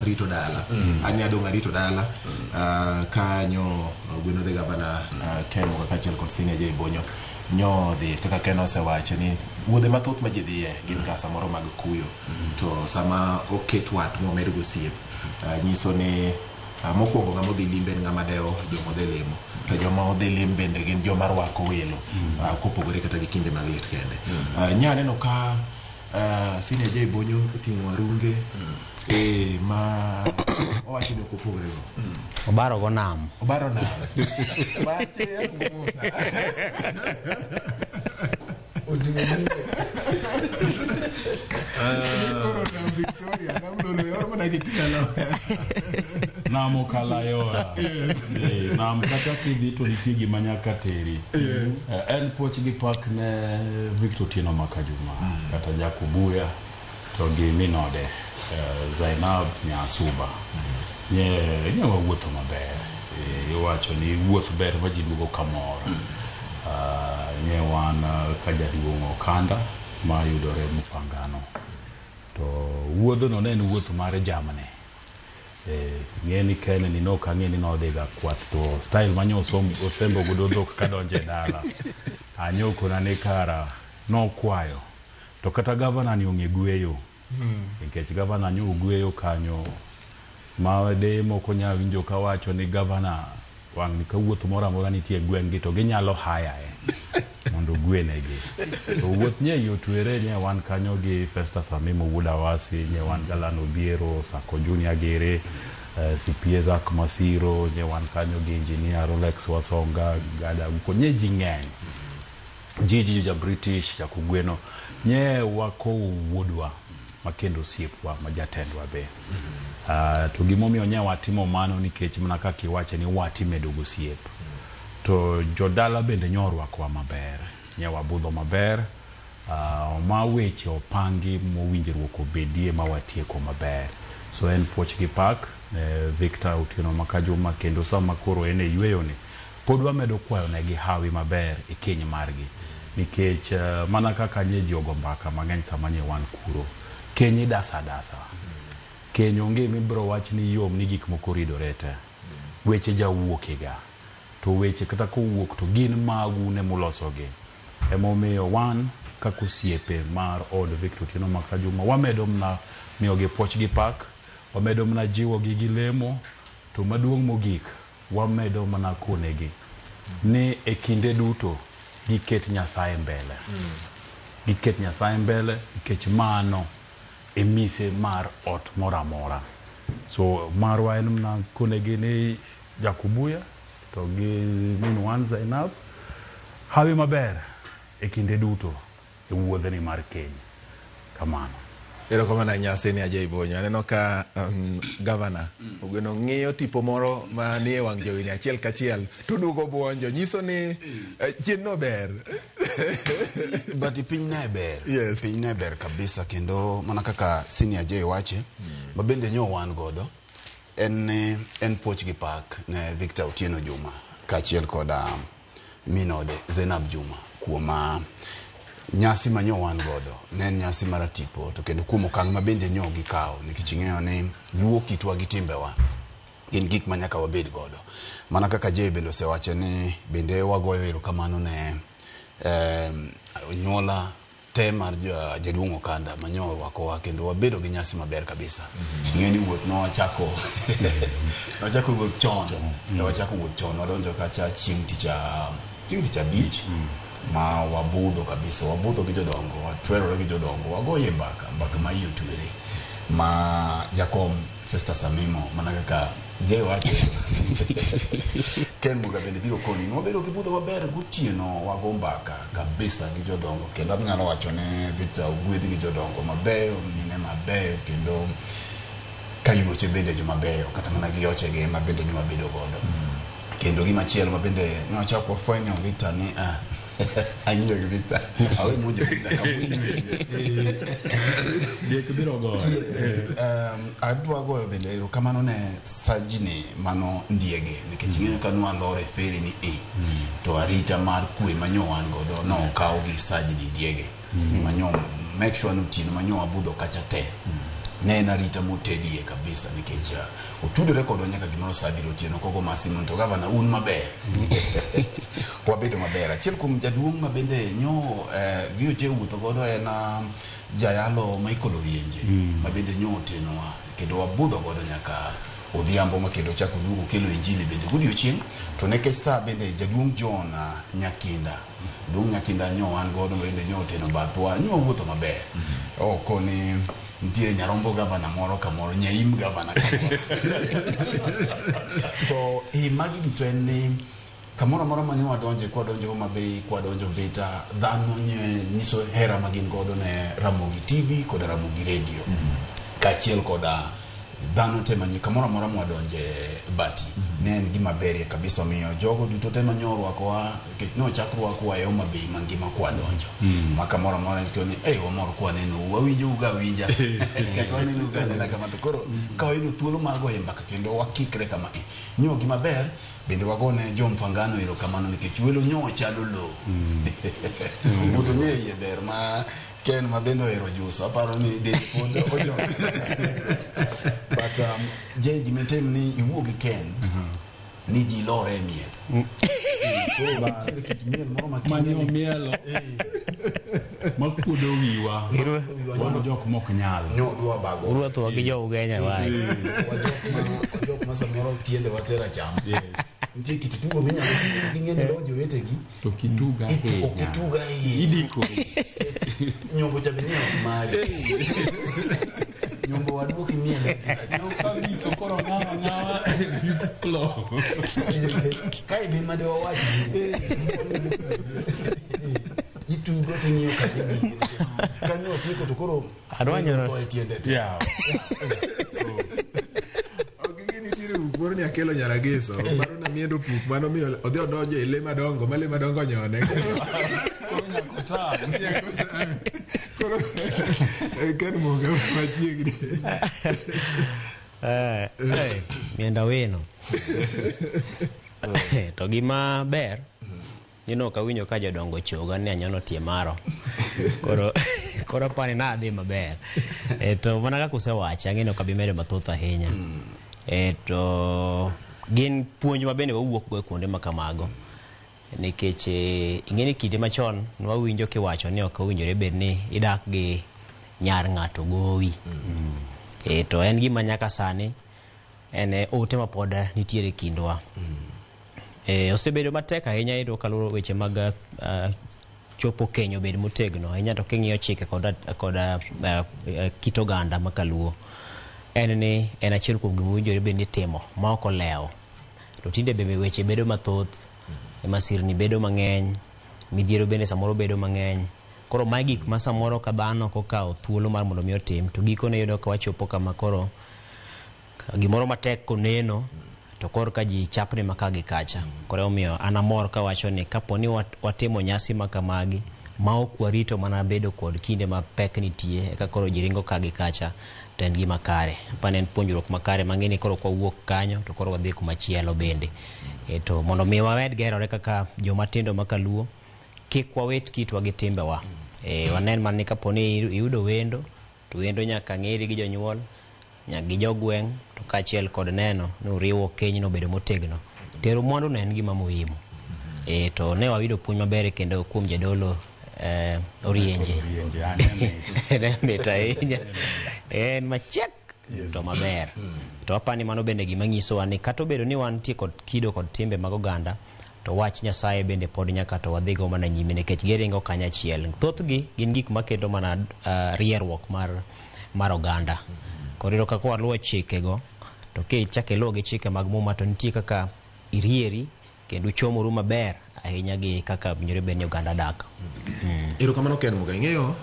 rito dala. An ne adong' arito dala kanyo Gweno the Governor Ken Muga kaachiel kod Senior J Bonyo nyo dhi kaka Ken osewacho ni wuodhe mathoth ma ji dhiye gin ga samoro mag kuyo to sama oket wat momed go osiep nyiso ni mokwongo ng'ama odhi limbe en ng'ama dewo joma odhi limo to joma odhi lim bende gin joma rwako welo kopogore kata gi kinde mag lit kende. Nya aneno ka Senior J Bonyo oting'o arunge ma owacho ni ok opogre go. Obaro go nam. Obaro nam. Wache arungo Musa. Oting'o bunge. Koro nam Victoria, nam Lolwe, or mana gi tielo. Nam okalo ayora. Eh, nam kata kidhi to nitie gima nyaka teri. En puoch gi pak ne Victor Otieno Makajuma kata Jakubuya to gi minode Zainab Nyasuba. Nye wawuotho maber. Iwacho ni wuoth ber ma ji duogo kamor. Nye wan ka jaduong' Okanda ma yudore Mufangano. To wuodhno ne en wuoth mar jamni. Ng'e ni Ken ni nok ang'e ni nodhi ga kwath to style manyo osembo godo dhok kadonjo e dala. Anyokona ni kara nokwayo. To kata gavana ni ong'e gweyo. Nikech gavana nyo ogweyo kanyo ma deye moko nya winjo kawacho ni gavana wang' ni ka wuoth moro amora nitie e gweng' gi to ginyalo haya e mondo ogwenegi. To wuoth nye iye otwere nye wan kanyo gi Festus Amimo wuod Awasi, nye wan Galan Obiero, Sako Junior Gere, CPA Zack Masiro, nye wan kanyo gi Engineer Rolex Wasonga, Gada Uko, nye ji ng'eny. Jiji ja British, Jakugweno, nye wakowo wuodwa ma kendo osiepwa ma jatendwa be. To gimomiyo nye watimo mano nikech mana kaka iwache ni wat imedo gosiep. To jodala bende nyo orwakowa maber. Nye wabudho maber, ma weche opangi mowinjruok obedie ma watieko maber. So en puoch gi pak ne Victor Otieno Makajuma kendo sama koro en e yweyo ni pod wamedo kwayo negi hawi maber e keny margi. Nikech mana kaka nye ji ogo mbaka mang'eny sama nye wan kuro. Keny idasa adasa. Keny onge mibiro wach ni yom ni gik moko ridore te. Weche jawuoke ga. To weche kata kowuok to gin magu ne mulosogi. Emomiyo wan kaka osiepe mar od Victor Otieno Makajuma wamedo mna miyogi puoch gi pak, wamedo mna jiwogi gi lemo, to maduong' mogik wamedo mana konegi ni e kinde duto giket Nyasaye mbele. Giket Nyasaye mbele nikech mano e mise mar ot moro amora. So marwa en mana konegi ni Jakubuya to gi min wan Zainab hawi maber e kinde duto e wuodhni mar keny. Kamano. Erokamano ahinya Senior J Bonyo. Aneno ka gavana Ogweno ng'iyo tipo moro manie wang' jowi ni achiel kachiel to duogo buonjo. Nyiso ni chien no ber. But piny ne ber. Yes. Piny ne ber kabisa kendo mana kaka Senior J wache, ma bende nyo wan godo, en ni en puoch gi pak ne Victor Otieno Juma kaachiel koda minode Zainab Juma kuom nyasi ma nyo wan godo. Ne en nyasi mar tipo to kendo kuom okang' ma bende nyo gikawo nikech ing'eyo ni luo kitwa gi timbewa gin gik ma nyaka wabed godo. Mana kaka Jay bende osewacho ni bende wagoyo erokamano ne onyuola te mar jaduong' Okanda manyo orwakowa kendo wabedo gi nyasi maber kabisa. Ing'eyo ni wuoth nowachako wachako wuoth chon. Wachako wuoth chon wadonjo kacha chieng' tich abich ma wabudho kabisa, wabudho gi jodongo, watwerore gi jodongo, wagoye mbaka, mbaka ma iye otwere ma jakom Festus Amimo mana kaka Jay wacho Ken Muga bende biro koni ni wabedo gi budho maber gotieno wago mbaka kabisa gi jodongo kendo anyalo wacho ne Victor ogwedh gi jodongo mabeyo, mine mabeyo kendo kayuoche bende joma beyo kata mana gi yochegi ma bende ne wabedo godo. Kendo gimachielo ma bende nwachako wafwenyo Victor ni ang'iyo gi Victor awe monjo Victor kamoywe. Diek biro goyo. Adwa goyo bende erokamano ne Sajini mano Ndiege nikech ing'eyo ka nwalor e ferry ni e to arita mar kwe manyo wan godo nokaw gi Sajini Ndiege manyo make sure ni otieno manyo wabudho kacha te. Ne en arita motedie kabisa nikech otudore kodwa nyaka gimoro saa abiriyo otieno kogo masimo to gavana un maber. Wabedo maber. Achiel kuom jaduong' ma bende nyo VOJ owuotho godo en jayalo Michael Orienje ma bende nyo otenowa kendo wabudho godo nyaka odhiambo ma kendo chako duogo kelo injili bende godiochieng'. To nikech saa bende jaduong' John Nyakinda, jaduong' Nyakinda nyo wan godo bende nyo oteno bathwa, nyo wawuotho maber. Koni nitie nyarombo gavana moro kamoro, nyaim gavana kamoro. To magi duto en ni kamoro amora mane wadonje, kwadonjo Homa Bay, kwadonjo Mbita, dhano nyiso hera ma gin godo ne Ramogi TV kod Ramogi Radio. Kaachiel koda dhano te manye kamoro amora mwadonje bati. Ne en gima berie kabisa, omiyo jogo duto te mane orwakowa, nikech nochak rwakowa e Homa Bay mangima kwadonjo. Ma kamoro amora nikoni, ei wamor kwanenou, wawinjou ga awinja. Kata wanenou ga anena kama to koro ka wayudo thuolo mar goyo mbaka kendo wakikre kama. Nyo gima ber bende wagone jo Mfangano erokamano nikech welo nyo chalo lowo. Budho nye iye ber ma Ken ma bende ohero juso, aparo ni dende pod ojok. But Jay, gima itim ni iwuo gi Ken ni ji lore e miel. Koro nitiere kit miel moro ma Manyo kinde ni- mielo makuodo wiwa wan jok mok nyal. Nyo dwa bago. Urwathowa gi jo Ugenya wae. Wajok ma samoro tiende watera cham. Yes. Nitie kit tugo minyalo tugo gi ng'eni lo jowetegi. To kituga Ok ahinya. ituga ahinya. Idiko. Nyombo cha be ni ok mari. Nyombo waduoki miel. Nokawiso koro ng'awa ng'awa e fifth floor. Kae be made wawach. Itugo to ing'iyo kaka igik. Kanyo otieko to koro Adwanyore. tho e tiende te. Yeah. Ok ing'e nitiere buk moro ni akelo nyarageso mano na miendo puk mano miyo odhi odonjo e le madongo ma le madongo onyone. Koro nyaka otang'. Koro Ken Muga machiegni. Mienda wino. To gima ber ni ok awinjo ka jodongo choga ni anyono tie maro. Koro apani nadhi maber. To mana kaka usewacho, ang'e ni ok abi medo mathoth ahinya. To gin puonj ma bende wawuok go e kuonde ma kamago. Nikech ing'e ni kinde machon nwawinjo kiwacho ni ok owinjore bed ni idak gi nyar ng'ato gowi. To en gima nyaka sani en ote ma pod nitiere kindwa. Osebedo matek ahinya yudo kaluwore weche mag chopo keny obed motegno ahinya, to king'iyo chike kod kit oganda ma kaluo, en ni en achiel kuom gima owinjore bed ni itimo ma ok olewo. To tinde bende weche bedo mathoth, masirni bedo mang'eny, midhiero bende samoro bedo mang'eny. Koro mae gik ma samoro ka dhano ok okawo thuolo mar mondo mi otim, to gikone iyudo ka wachopo kama koro gimoro matek koneno to koro ka ji chapni ma ka gi kacha. Koro emomiyo an amor kawacho ni kapo ni watimo nyasi ma kamagi ma ok warito mana bedo kod kinde ma pek nitie eka koro ji ringo ka gi kacha, to en gima kare. Apani en puonjruok makare mang'e ni koro kwawuok kanyo to koro wadhi kuma chielo bende. To mondo mi wamed gerore kaka joma tindo ma kaluo, kik wawit kitwa gi timbewa. Wanen mana ni kapo ni iyudo wendo, to wendo nyaka ng'eri gi jonyuol, nyaka gi jogweng', to kaachiel kod neno ni uriwo kenyno obedo motegno. Tero mwandu no en gima muhimu. To ne wayudo puonj maber kendo kuom jadolo Orienje. Orienje, ane mit. Ne mit ahinya. En machiek to maber. To apani mano bende gima nyisowa ni kata obedo ni wantie kod kido kod timbe mag oganda, to wach Nyasaye bende pod nyaka to wadhigo mana nyime nikech giringo kanyachiel. Thothgi gin gik maketo mana rierruok mar oganda. Koro iyudo ka kwaluwo chikego, to kichako iluwo gi chike mag Muma to nitie kaka irieri kendo uchomoru maber ahinya gi kaka owinjore bed ni oganda dak. Erokamano Ken Muga. Ing'eyo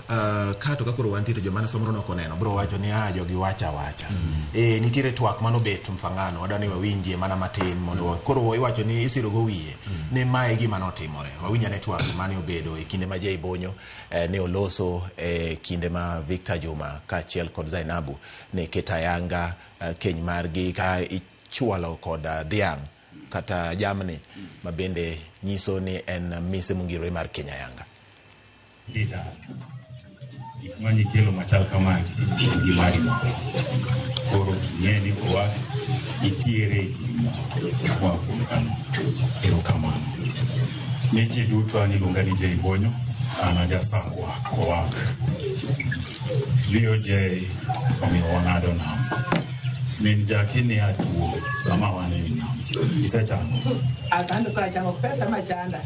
ka to ka koro wantie to joma samoro nok oneno biro wacho ni jogi wacho awacha. Nitiere twak manobet Mfangano, wadwa ni wawinjie mana matin mondo koro iwacho ni isiro go wiye ni mae e gima notimore. Wawinj ane twak mane obedo e kinde ma Jay Bonyo ne oloso e kinde ma Victor Juma kaachiel kod Zainabu ne keto ayanga keny margi ka ichwalo kod dhiang' kata jamni ma bende nyiso ni en mise mongirore mar keny ayanga. Lila. Gik manyikelo machal kamagi en gimari mokwongo. Koro ing'e ni Kowak nitiere gimoro moa kuom kano. Erokamano. Ne ji duto an iluonga ni Jay Bonyo, an a jasakwa Kowak. VOJ omiyo wang'ado nam. Min Jaki ni atuo sama wan e wi nam. Isechango? Asante kwa chamo pesa machanda.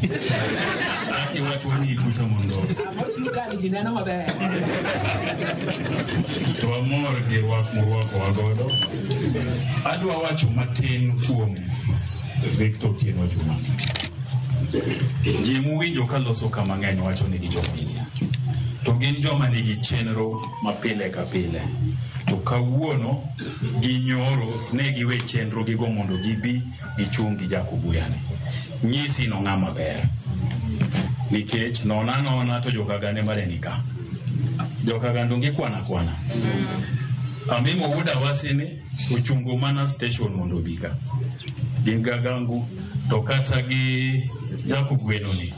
Aki wach wani kucha mondo Amosi ka ji neno maber. to wamor gi rwak morwakowa godo. Adwa wacho matin kuom Victor Otieno Juma. Ji muwinjo ka loso ka mang'eny wacho ni gi jomedia. To gin joma nigi chenro ma pile ka pile. To kawuono gi nyoro ne giwe chenro gigo mondo gibi gichung' gi Jakobuyani. Nyisi no ng'ama ber. Nikech nona nona to jokagane mare ni ka. Jokagando gi kwana kwana. Amimo wuod Awasini ochungo mana station mondo obi ka. Gin gagangu to kata gi Jacob Gweno ni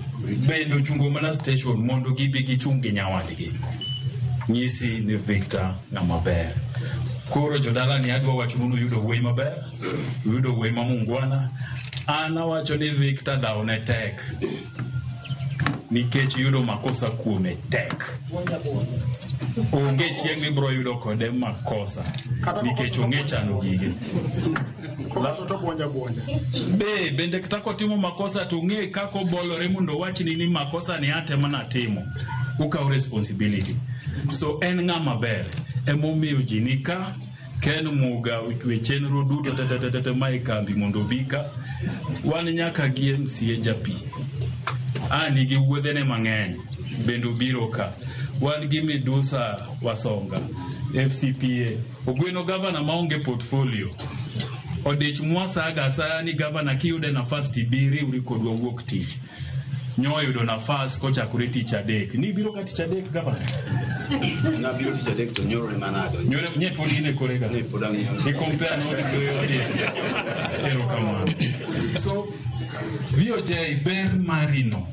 bende ochungo mana station mondo gibi gichung' gi nyawadgi. Nyisi ni Victor ng'ama ber. Koro jodala ni adwa wacho ni uyudo wuoyi maber, uyudo wuoyi ma mungwana. An awacho ni Victor dhaw ne tek. Nikech yudo makosa kuome tek. Onge chieng' mibiro yudo kode makosa nikech ong'e chano gige. Koso to buonja buonja. Be bende kata kotimo makosa to ong'e kaka obolore mondo owachni ni makosa ni atema natimo. Ukaw responsibility. So en ng'ama ber. Emomiyo ji ni ka Ken Muga ochwe chenro duto te ma e kambi mondo obi ka. Wan nyaka gi MCA Japi. A nigi wuodhene mang'eny bende obiro ka. Wan gi Midusa Wasonga, FCPA. Ogweno gavana maonge portfolio. Odich mwasaga asaya ni gavana kiyude nafas tibi riwri kodwa wuok tich. Nyoyudo nafas kochakore tich adek. Nibiro ka tich adek gavana? Nabiro tich adek to nyoro ema nadonjo. Nyoro nye pod in e kore ga. Ne pod ang'iyo. I compare notes gi audience. Erokamano. So VOJ ber marino.